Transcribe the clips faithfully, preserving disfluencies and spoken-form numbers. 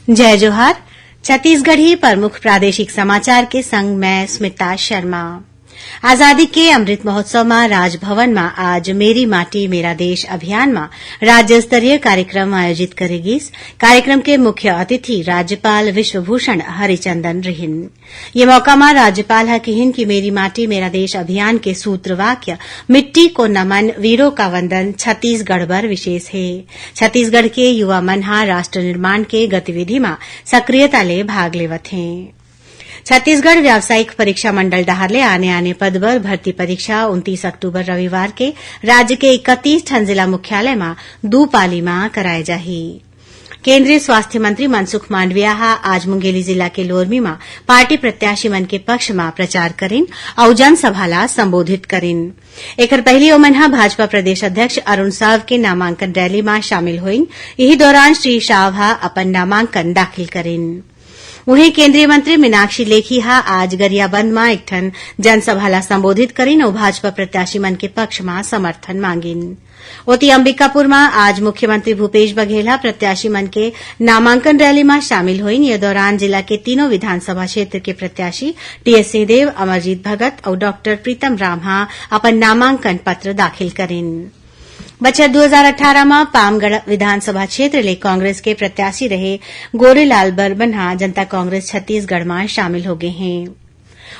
जय जोहार। छत्तीसगढ़ी प्रमुख प्रादेशिक समाचार के संग मैं स्मिता शर्मा। आजादी के अमृत महोत्सव म राजभवन म आज मेरी माटी मेरा देश अभियान म राज्य स्तरीय कार्यक्रम आयोजित करे गिस। कार्यक्रम के मुख्य अतिथि राज्यपाल विश्वभूषण हरिचंदन रिहिन। ये मौका म राज्यपाल ह किहिन कि मेरी माटी मेरा देश अभियान के सूत्र वाक्य "मिट्टी को नमन, वीरों का वंदन" छत्तीसगढ़ बर विशेष हे। छत्तीसगढ़ के युवा मन ह राष्ट्र निर्माण के गतिविधि म सक्रियता ले भाग लेवत हें। छत्तीसगढ़ व्यावसायिक परीक्षा मंडल डहार ले आने-आने पद बर भर्ती परीक्षा उनतीस अक्टूबर रविवार के राज्य के इकतीस ठन जिला मुख्यालय म दू पाली म कराए जाही। केंद्रीय स्वास्थ्य मंत्री मनसुख मांडविया ह आज मुंगेली जिला के लोरमी म पार्टी प्रत्याशी मन के पक्ष म प्रचार करिन अउ जनसभा ला संबोधित करिन। एखर पहिली ओमन ह भाजपा प्रदेश अध्यक्ष अरुण साव के नामांकन रैली म शामिल होइन। इही दौरान श्री साव ह अपन नामांकन दाखिल करिन। उहें, केंद्रीय मंत्री मीनाक्षी लेखी ह आज गरियाबंद म एक ठन जनसभा ला संबोधित करिन अउ भाजपा प्रत्याशी मन के पक्ष म समर्थन मांगिन। ओती, अंबिकापुर म आज मुख्यमंत्री भूपेश बघेल ह प्रत्याशी मन के नामांकन रैली म शामिल होइन। ये दौरान जिला के तीनों विधानसभा क्षेत्र के प्रत्याशी टीएस सिंहदेव, अमरजीत भगत अउ डॉक्टर प्रीतम राम ह अपन नामांकन पत्र दाखिल करिन। बछर दू हजार अठारह म पामगढ़ विधानसभा क्षेत्र ले कांग्रेस के प्रत्याशी रहे गोरेलाल बर्मन ह जनता कांग्रेस छत्तीसगढ़ म शामिल हो गे हें।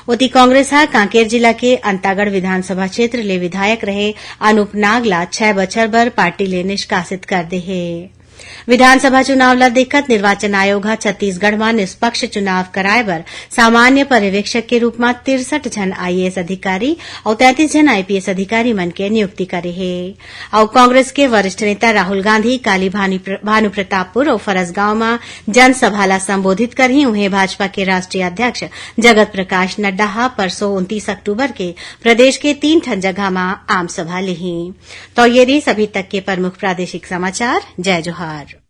ओती, कांग्रेस ह कांकेर जिला के अंतागढ़ विधानसभा क्षेत्र ले विधायक रहे अनूप नाग ला छह बछर बर पार्टी ले निष्कासित कर दे हे। विधानसभा चुनाव ल देखत निर्वाचन आयोग ह छत्तीसगढ़ म निष्पक्ष चुनाव कराए बर सामान्य पर्यवेक्षक के रूप म तिरसठ झन आईएएस अधिकारी अउ तैंतीस झन आईपीएस अधिकारी मन के नियुक्ति करे हे। अउ कांग्रेस के वरिष्ठ नेता राहुल गांधी काली भानी प्र-, भानुप्रतापपुर अउ फरसगांव म जनसभा ला संबोधित करही। उहें, भाजपा के राष्ट्रीय अध्यक्ष जगत प्रकाश नड्डा ह परसों उनतीस अक्टूबर के प्रदेश के तीन ठन जगह म आम सभा लेही। तो ये रिहिस अभी तक के प्रमुख प्रादेशिक समाचार। जय जोहार।